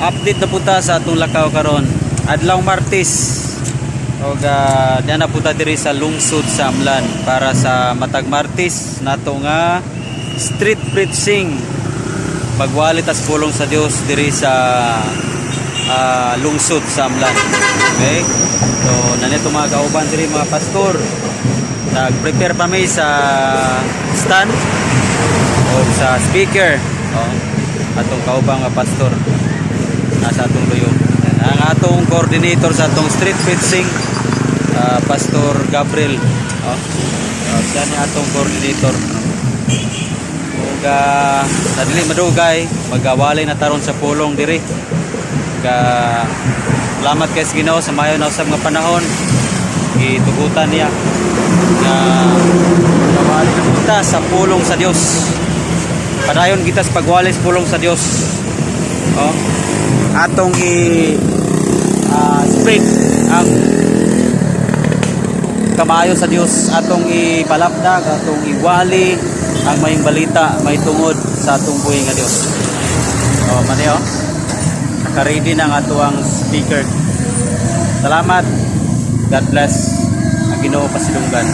Update na pud ta sa atong lakaw karon. Adlaw Martes. Og diyan na pud ta diri sa lungsod sa Amlan para sa matag Martes nato nga street preaching. Pagwali tas pulong sa Dios diri sa lungsod sa Amlan. Okay? So nanito mga kauban diri, mga pastor. Nag-prepare pa mi sa stand o sa speaker. Oh, atong kaubang nga pastor nasa atong luyong. Yan. Ang atong coordinator sa atong street preaching, Pastor Gabriel. Oh. Siya ni atong coordinator. Ug sa dili madugay, magawali na taron sa pulong diri. Ga salamat kay sa Ginoo sa mayo na usab nga panahon. Gitugutan niya nga gawali na kita sa pulong sa Dios. Padayon kita sa pagwali sa pulong sa Dios. Oh. Atong i spread ang kamayo sa Dios, atong ipalapdag, atong iwali ang maayong balita may tungod sa atong buhi nga Dios. Oh, mani oh. Naka-ready na ang atoang speaker. Salamat. God bless. Ang Ginoo pasidunggan.